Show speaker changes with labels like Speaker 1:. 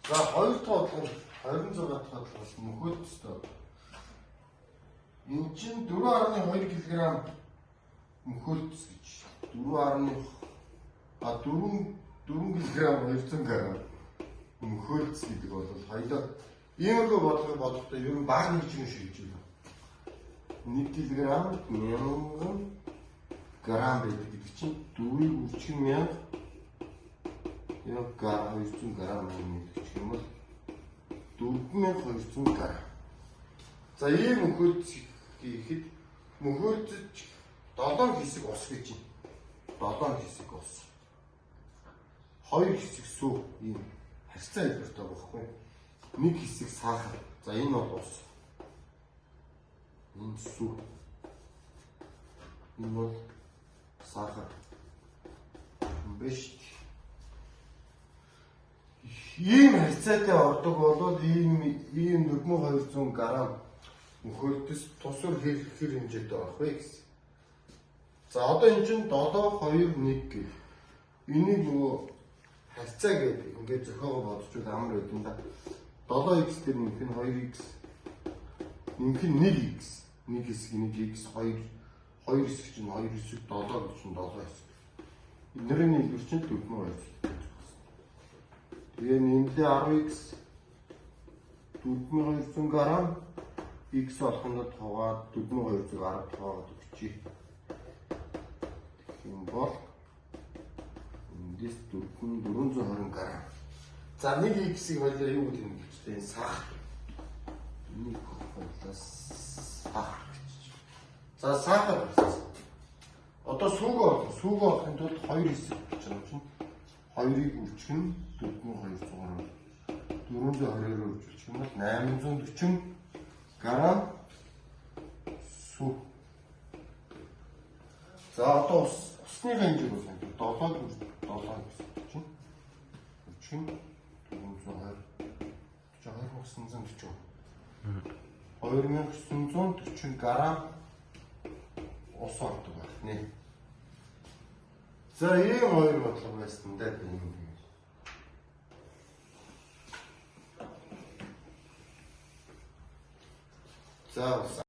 Speaker 1: За, хоёр дахь бодлого нь 26 дахь бодлого бас мөхөөдстэй. Энд чинь 4.2 кг мөхөөлц гэж 4.4 4 кг 200 г мөхөөлц гэдэг бол хоёлоо иймэрхүү бодлого бодохдоо ер нь бага нэг юм шилж байна. 1 кг 1000 г байдаг гэдэг чинь 4-ийг үржих нь 1000 яг г 200 г гэдэг юм бол 4200 г. За, ийм мөхөөлц гэхэд мөхөөлцөж 7 хэсэг ус гэж байна. 7 хэсэг ус. 2 хэсэг сүү, ийм харьцаа хэлбэртэй байгаа байхгүй. 1 хэсэг сахар. За, энэ бол ус. Энэ сүү. Энэ бол сахар. Биш. Ийм харьцаатай ордог бол ийм 4200 г мөхөөлдөс тусвар хэр хэр хэмжээтэй орох вэ гэсэн. За, одоо энэ чинь 7 2 1 гэх. Энийг нөгөө харьцаа гэдэг ингээд зохиогоо бодчихвол амар байд юм да. 7x дээр нэмэх нь 2x, нэмэх нь 1x, 1 хэсэг 1x, 2 2 хэсэг чинь 2 хэсэг, 7 гэж чинь 7 хэсэг. Эднэрийн нийлбэр чинь 4200. Тэгээ нэмлээ 10x 4200 г x болгоно хуваад 4210 хуваагаад өгчээ. Тэгэх юм бол эндээс 4420 г. За, нэг x-ийг хоёлаа юу гэдэг юм бэ? Энэ сахар. Энийг хоёлаа сахар гэж. За, сахар болсон. Одоо сүүгээ олох. Сүүгээ олохын тулд 2 хэсэг гэж байгаа юм чинь 2-ыг үржих нь 4200, 420-оор үржих юм бол 840 грамм сүү. За, одоо усны хэмжээг бол 7 7 гэсэн чинь үржих нь 420 2940 2940 грамм ус ордог байх нэ. За, ийм хоёр бодлого байсан дээ ийм. За.